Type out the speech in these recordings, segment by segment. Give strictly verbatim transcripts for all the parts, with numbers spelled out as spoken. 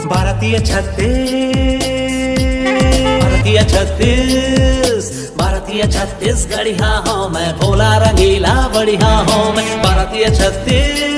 भारतीय छत्तीस, भारतीय छत्तीस, भारतीय छत्तीसगढ़िया हँव मैं, भोला रंगीला बढ़िया हँव मैं, भारतीय छत्तीस।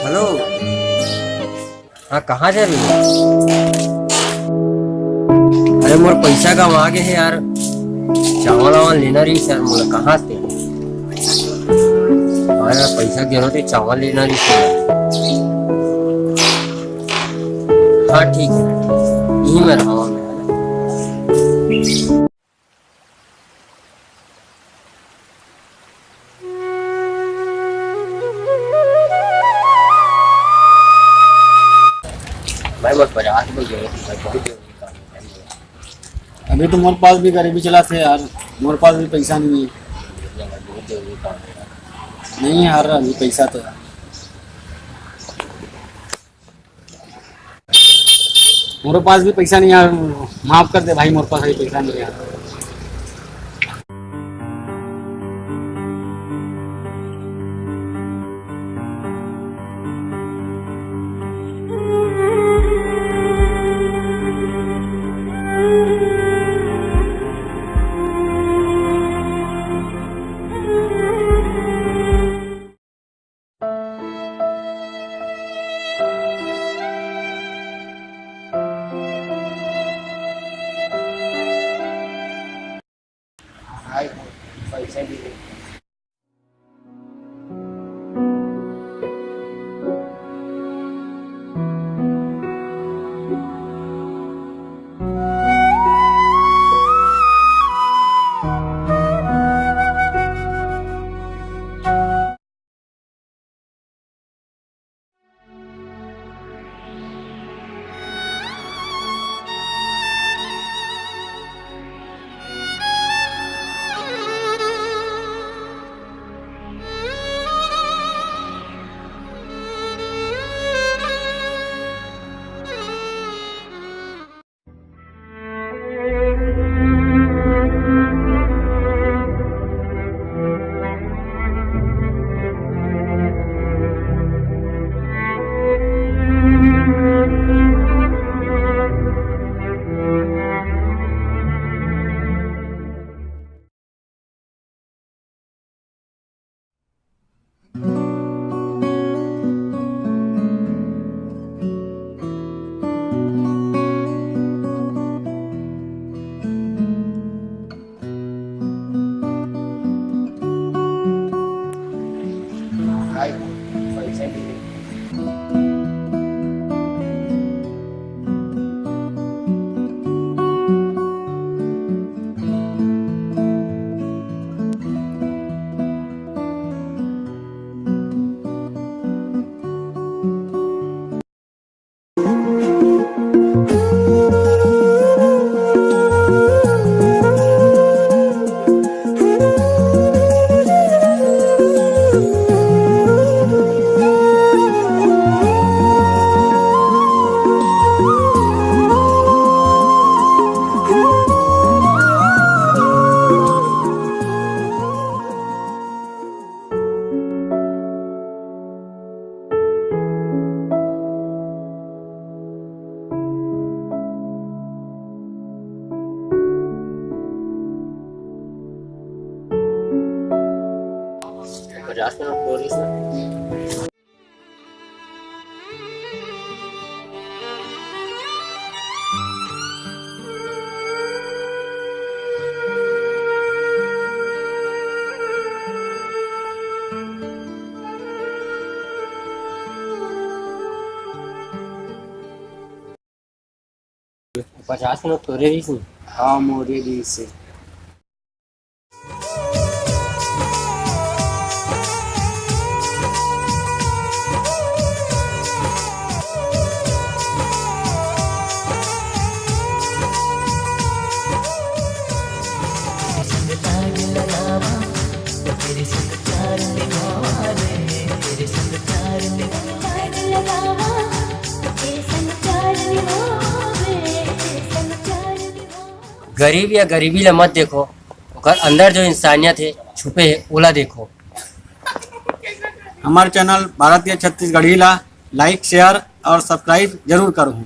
हेलो। हाँ, कहाँ जाबे? अरे, मोर पैसा गंवा गे हे यार, चावल वावल लेना रहिस यार मोला, कहाँ से? हाँ यार, पैसा गिरो तो चावल लेना रहिस यार। हाँ, ठीक है, यही मैं रहा हूँ। भाई, बस बाजार में गए थे भाई, बहुत जरूरी काम है भाई। अभी तो मोर पास भी गरीबी चलत हे यार, मोर पास भी पैसा नहीं है। नहीं भाई, बहुत जरूरी काम है यार। नहीं यार, अभी पैसा तो यार। मोर पास भी पैसा नहीं यार, माफ कर दे भाई, मोर पास भी पैसा नहीं यार। पचास मिनट हो रही है। पचास मिनट तोरे रही थी। हाँ, मोरे रही से। गरीब या गरीबी ला मत देखो, ओकर अंदर जो इंसानियत हे, छुपे हे, ओला देखो। हमार चैनल भारत के छत्तीसगढ़ी ला like, share और subscribe जरूर करहू।